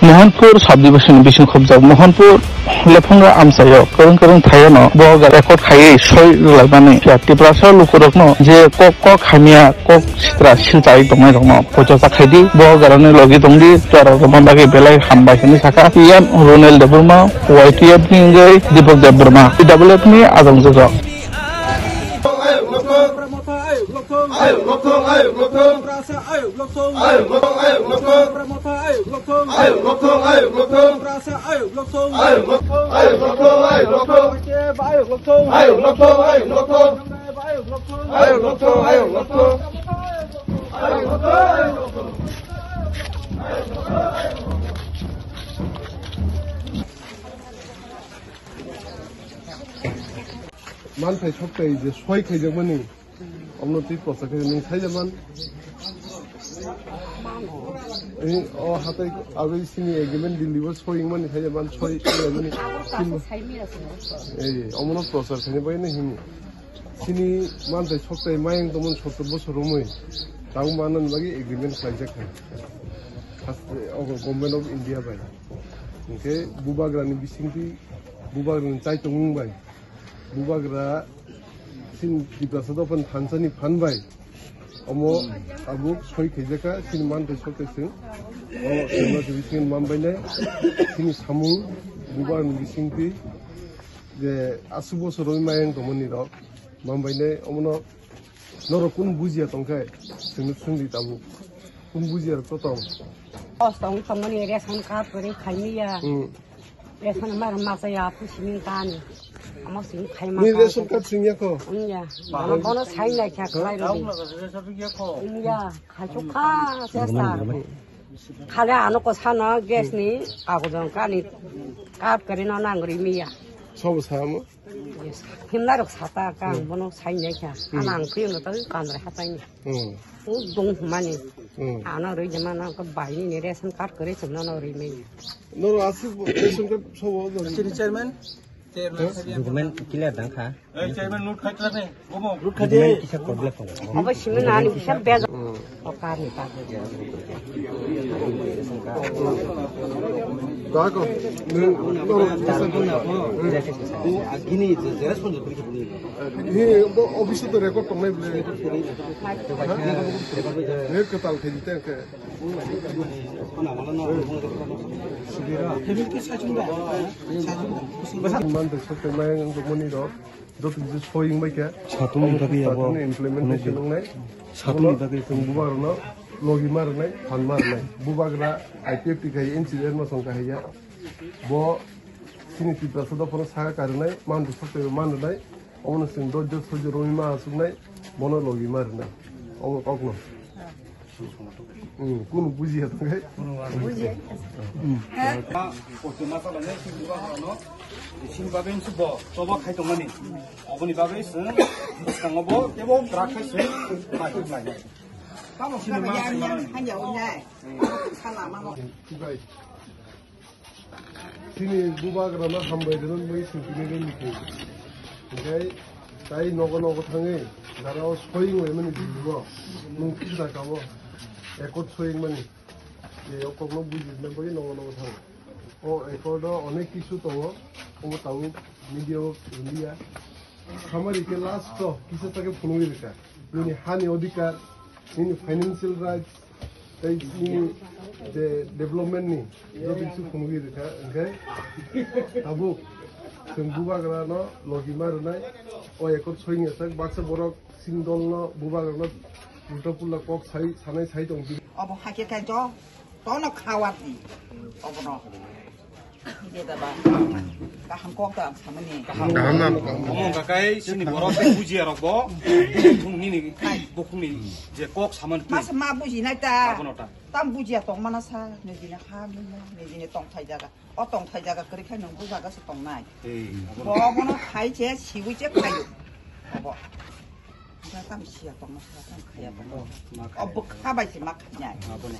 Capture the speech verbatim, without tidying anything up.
Mohanpur subdivision bising khobjak Mohanpur Lephungra amchaio kwrwng kwrwng thaiono bo record khaiwi soi rwlaimani Tiprasa lukurokno je kok kok hamya kok sitra silchai tongnairokno poito chakhaidi, bo garani logi tongdi, chwrairokno bagwi belai hambai hwnwi sakha P M Ronel Debbarma, Y T F ni wngwi Deepak Debbarma, P W F ni ajong jwk. Manthai soktai je soi khaijakmani, omno twi procha khe nwng saija man. Ei, o hatai abei sini agreement Delhi o soi wngmani saija man, soi wngmani. Ei, omono prochar khaina bagwi no hini. Sini manthai soktai mayang tongmani sottor bosor romwi. Tabuk manani bagwi agreement khlaijak kha. Haste, ogo Government of India bai. Hinkhe bubagrani bisingtwi, bubagrani chaitung wng bai. Bubagra chini Tiprasa dophani thansani phan bai omo tabuk soi khaijakha, chini manthai soktai chwng o soi masa bisingo manbainai chini samung bubagrani bisingtwi je aswk bosor romwi mayang tongmani rok manbainai omono norok kunu bujiya tongkhe chwngno swngdi tabuk kunu bujiya rok to tong. Os tong tongmani ration card kwrwi khaimya. Hmm. Ration mar masa ya pu simin tani. Amo sim khai ma. Ni ka ration card sing ya ko? Nya. Bono bono sai na kya khlai ro. Nya. Khai chu kha se sa. Khale ano ko sana gas ni kago jong kani card kwrwi no nang ri miya. Sobo sa mo? Himna rok sata kang bono sai na kya. Hmm. Anang khuyung to kan re hatai ni. Hmm. U dong mani. Hmm. Ano ri jama na ko bai ni ration card kwrwi chum no ri mi. Noro aswk bo ration card sobo no. Sini chairman. Document clear dang kha. Eh, chairman note khai tla ne. Gomo. Document kisa problem tongo. Abo simi nani kisa bej. O kar ni ta. Dago. Noro kisa. Gini je, je respond kuri kuri. He, bo office to record tongnai bole. He, katal khe jite ke. Manthai soktai mayang wngjakmani rok joto kisa soi wngbaikha. Satung ni bagwi abo implementation wngnai. Satung ni bagwi chwng bubagrano logi ma rwnai, phan ma rwnai. Bubagra I P F T khai N C D R no song kahaiya. Bo chini Tiprasa dophano saka karwnai, manthai soktai man rwnai. Omono chwng dojjo soijo romwi ma aswknai, bono logi ma rwnai. Omo kokno. Hmm, kunu bujiya tongkhe. Bujiya. Sini bagwi se bo choba khai tongmani. Oboni bagwi se bwskango bo tebo bwrak khai se mai mai. Tamo sini ma yang yang hanya unai. Sala mama. Bai. Chini bubagrano hambai rwna bagwi songpinai rwni khe. Hinkhe tai nogo nogo thangwi jara o soi wnglaimani bujigo. Nwng kisa kabo accord soi wngmani. Je o kokno bujina bagwi nogo nogo thango. O accord o onek kisu tongo. Obo tabuk media o rwliya. Hamari khe last o kisa ta khe phunugwi rwkha. Nini hani odhikar, nini financial rights, tei nini je development ni joto kisu phunugwi rwkha, hwnkhe tabuk chwng bubagra no logi ma rwnai, o accord soi ni sak baksa borok chini dol no bubagra no ulta pulla kok sai sanai sai tong. Obo hakhe khe jo tono khawati obono. Kaham kok ta ang samani. Kaham na. Omo kakai sini borok tei bujiya rok bo. Bukhung nini, bukhung ni je kok saman twi. Mas ma buji nai ta. Abono ta. Tam bujiya tong mana sa, nijini ha mila, nijini tong thai jaga. O tong thai jaga kwrwi khai nung bu jaga se tong nai. Ei, abono. Bo bono khai che, siwi che khayo. Obo. Tam siya tong ma sa, tam khaya tong ma. Obo kha bai se ma khai nai. Abono.